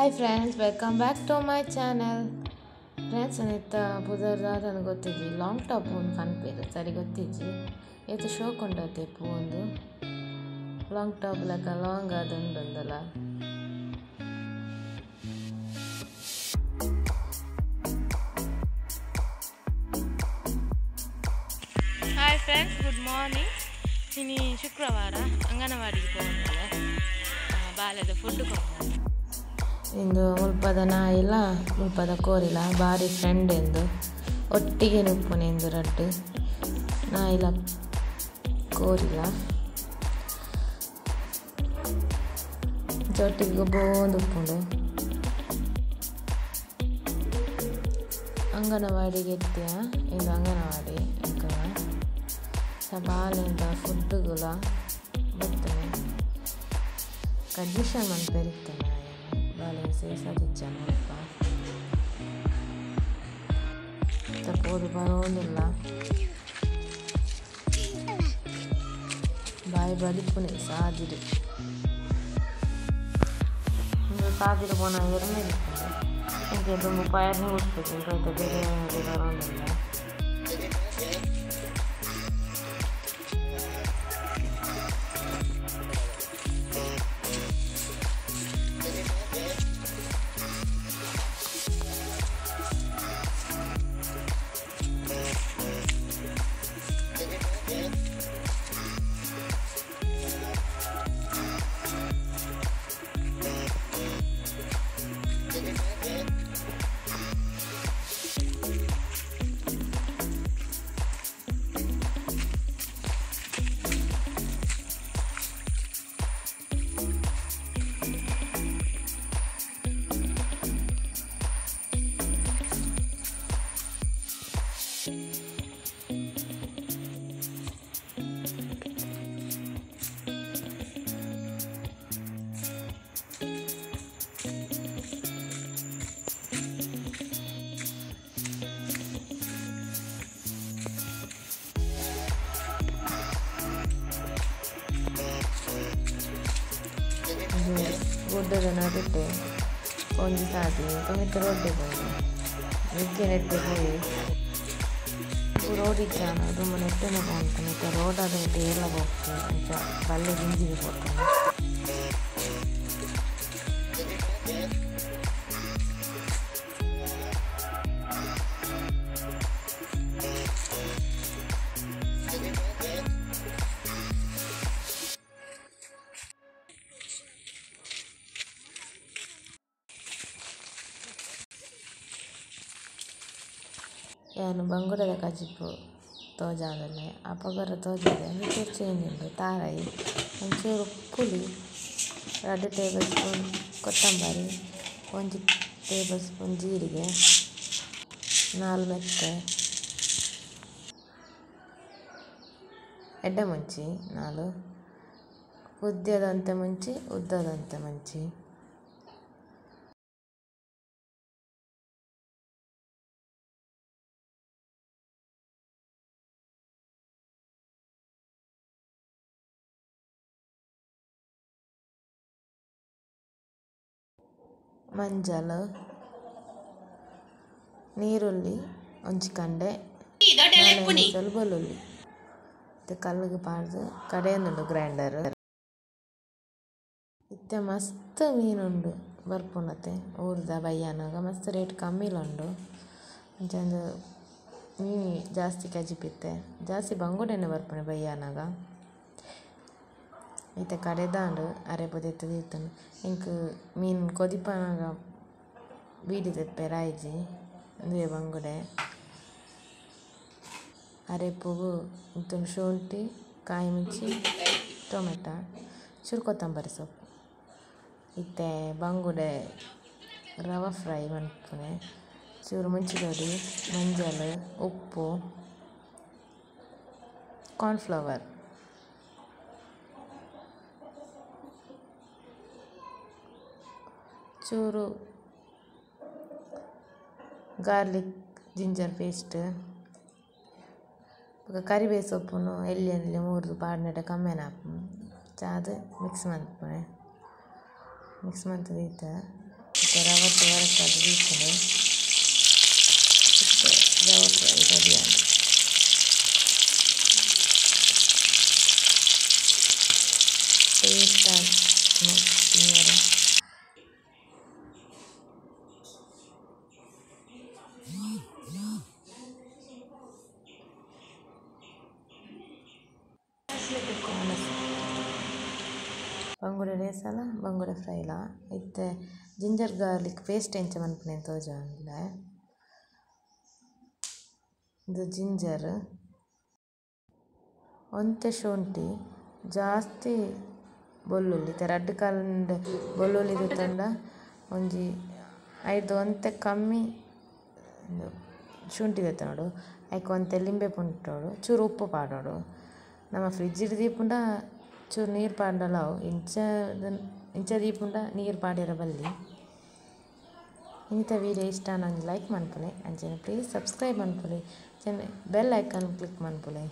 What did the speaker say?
Hi friends, welcome back to my channel. Friends, ನೆತ್ತ ಪುದರ್ ದಾದನ ಗೊತ್ತಿಜ್ಜಿ, long top ಒಂದು ಪನ್ಪೆರ್ ಸರಿ ಗೊತ್ತಿಜ್ಜಿ. ಏತ್ ಶೋಕ್ ಉಂಡತೆ ಪೂ ಒಂದು ಲಾಂಗ್ ಟಾಪ್ ಲೆಕ್ಕ ಲಾಂಗ್ ಆದುಂಡುಂದಲ. Hi friends, good morning. ಇನಿ ಶುಕ್ರವಾರ ಅಂಗನವಾಡಿಗೆ ಪೋವೊಂದುಲ್ಲೆ, ಬಾಲೆದ ಫುಡ್ ಕೊಂಡ. ಇಂದು ಮುಲ್ಪದ ನಾಯಿಲ ಮುಲ್ಪದ ಕೋರಿಲ ಬಾರಿ ಫ್ರೆಂಡ್ ಎಂದು ಒಟ್ಟಿಗೆ ಉಪ್ಪುನೆ ರಡ್ಡು ನಾಯಿಲ ಕೋರಿಲ ಒಟ್ಟಿಗೆ ಗೊಬ್ಬೊಂದು ಉಪ್ಪುಂಡು. ಅಂಗನವಾಡಿಗೆ ಎತ್ತಿಯ ಇಂದು ಅಂಗನವಾಡಿ ಎಂಕಲ ಬಾಲೆದ ಫುಡ್ಡುಗುಲ ಬರ್ತನೆ ಅಡ್ಮಿಷನ್ ಮನ್ಪೆರಿತ್ತನೆ ಬಾಲೆ ಸೇರ್ಸದಿಜ್ಜ ಮುಲ್ಪ ಪೋದು ಬರೋಂದಿಲ್ಲ. ಬಾಯಿ ಬಲಿಪುನೆ ಸಾದಿಡು ಸಾದಿಡು ಪೋನ ಎರ್ಮೆ ಇಪ್ಪುಂಡು. ಎಂಕ್ ದುಂಬು ಪಯರ್ನೆ ಉಪ್ಪುಜಿ ಐತ ಬೇರೆ ಬರೋಂದಿಲ್ಲ. ಗುಡ್ಡದ ನಡುಟೆ ಒಂಜಿ ಸಾದಿ ಮಿತ್ತ್ ರೋಡ್ಡೆ ಪೋಯಿ ಮಿಗ್ಗೆ ನೆಟ್ಟೆ ಪೋಯಿ ರೋಡ್ ಇಜ್ಜಾನ ದುಂಬು ನೆಟ್ಟೆನೆ ಪೋವೊಂದಿತ್ತುಂಡು. ಇತ್ತೆ ರೋಡ್ ಆದ್ ಮಿತ್ತ್ ಏರ್ಲ ಪೋಪುಜಿ ಅಂಚ ಬಲ್ಲೆ ದಿಂಜಿದ್ ಪೋತುಂಡು. ಯಾನ್ ಬಂಗುಡೆದ ಕಜಿಪು ತೋಜಾಂದುಲ್ಲೆ ಅಪಗೊರ ತೋಜಾದೆ ಒಂಚೂರು ಚೇಂಜ್ ಉಂಡು. ತಾರಾಯಿ ಒಂಚೂರು ಪುಳಿ 2 ಟೇಬಲ್ ಸ್ಪೂನ್ ಕೊತ್ತಂಬರಿ 1 ಟೇಬಲ್ ಸ್ಪೂನ್ ಜೀರಿಗೆ 4 ಮೆತ್ತೆ ಎಡ್ಡೆ ಮುಂಚಿ 4 ಉದ್ಯದಂತೆ ಮುಂಚಿ ಉದ್ದದಂತೆ ಮುಂಚಿ ಮಂಜಲ್ ನೀರುಳ್ಳಿ ಒಂಜಿ ಕಂಡೆ 4 ಬೆಳ್ಳುಳ್ಳಿ ಕಲ್ಲುಗ್ ಪಾಡ್ದ್ ಕಡೆಯೊಂದುಂಡು ಗ್ರೈಂಡರ್. ಇತ್ತೆ ಮಸ್ತ್ ಮೀನುಂಡು ಬರ್ಪುಂಡತೆ ಊರ್ದ ಬಯ್ಯಾನಗ ಮಸ್ತ್ ರೇಟ್ ಕಮ್ಮಿಲ ಉಂಡು. ಅಂಚಾಂದ್ ಮೀನು ಜಾಸ್ತಿ ಕಜಿಪಿತ್ತೆ ಜಾಸ್ತಿ ಬಂಗುಡೆನೆ ಬರ್ಪುಂಡು ಬಯ್ಯಾನಗ. ಇತ್ತೆ ಕಡೆದಾಂಡ್ ಅರೆಪು ದೆತ್ತ್ ದೀತುಂಡು. ಎಂಕ್ ಮೀನ್ ಕೊದಿಪನಗ ಬೀಡಿ ದೆಪ್ಪೆರೆ ಆಯಿಜಿ ಉಂದುವೇ ಬಂಗುಡೆ. ಅರೆಪುಗು ಇಂತೊಂದು ಶುಂಠಿ ಕಾಯಿ ಮುಂಚಿ ಟೊಮೆಟೊ ಚೂರು ಕೊತ್ತಂಬರಿ ಸೊಪ್ಪು. ಇತ್ತೆ ಬಂಗುಡೆ ರವೆ ಫ್ರೈ ಮನ್ಪುನೆ ಚೂರು ಮುಂಚಿದೊಡಿ ಮಂಜಲ್ ಉಪ್ಪು ಕಾರ್ನ್ಫ್ಲವರ್ ಚೂರು ಗಾರ್ಲಿಕ್ ಜಿಂಜರ್ ಪೇಸ್ಟ್ ಬೊಕ ಕರಿಬೇವು ಸೊಪ್ಪುನು ಎಲ್ಯ ಎಲ್ಯ ಮೂರ್ದು ಪಾಡ್ನೆಟ ಕಮ್ಮೆನ ಆಪುಂಡು. ಚಾದ್ ಮಿಕ್ಸ್ ಮನ್ಪುನೆ ಮಿಕ್ಸ್ ಮಂತ್ ದೀತೆ. ರವೆ ವರತ್ ದೀಪುಂಡು ರವೆ ಫ್ರೈ ರೆಡಿ ಆಂಡ್. ಟೇಸ್ಟ್ ಆದ್ ತಿನಿಯೆರೆ. ಬಂಗುಡೆ ರೇಸಲ ಬಂಗುಡೆ ಫ್ರೈಲ ಇತ್ತೆ ಜಿಂಜರ್ ಗಾರ್ಲಿಕ್ ಪೇಸ್ಟ್ ಎಂಚ ಮನ್ಪುನೆ ತೋಜಾವುಂದುಲ್ಲೆ. ಉಂದು ಜಿಂಜರ್ ಒಂತೆ ಶುಂಠಿ ಜಾಸ್ತಿ ಬೊಲ್ಲುಳ್ಳಿ ಇತ್ತೆ ರಡ್ಡ್ ಕಂಡೆ ಬೊಲ್ಲುಳ್ಳಿ ದೆತ್ತುಂಡ ಒಂಜಿ ಐರ್ದ್ ಒಂತೆ ಕಮ್ಮಿ ಶುಂಠಿ ದೆತ್ತೊನೊಡು ಐಕ್ ಒಂತೆ ಲಿಂಬೆ ಪುಂಟೋಡು ಚೂರು ಉಪ್ಪು ಪಾಡೊಡು. ನಮ ಫ್ರಿಡ್ಜ್ ಡ್ ದೀಪುಂಡ ಚೂರು ನೀರು ಪಾಡ್ಂಡಲ ಆವು ಇಂಚ ಇಂಚ ದೀಪುಂಡ ನೀರು ಪಾಡ್ಯೆರೆ ಬಲ್ಲಿ. ಇನಿತ ವಿಡಿಯೋ ಇಷ್ಟ ಆಂಡ ಒಂಜಿ ಲೈಕ್ ಮನ್ಪುಲೆ ಅಂಚನೆ ಪ್ಲೀಸ್ ಸಬ್ಸ್ಕ್ರೈಬ್ ಮನ್ಪುಲೆ ಅಂಚನೆ ಬೆಲ್ ಐಕಾನ್ ಕ್ಲಿಕ್ ಮನ್ಪುಲೆ.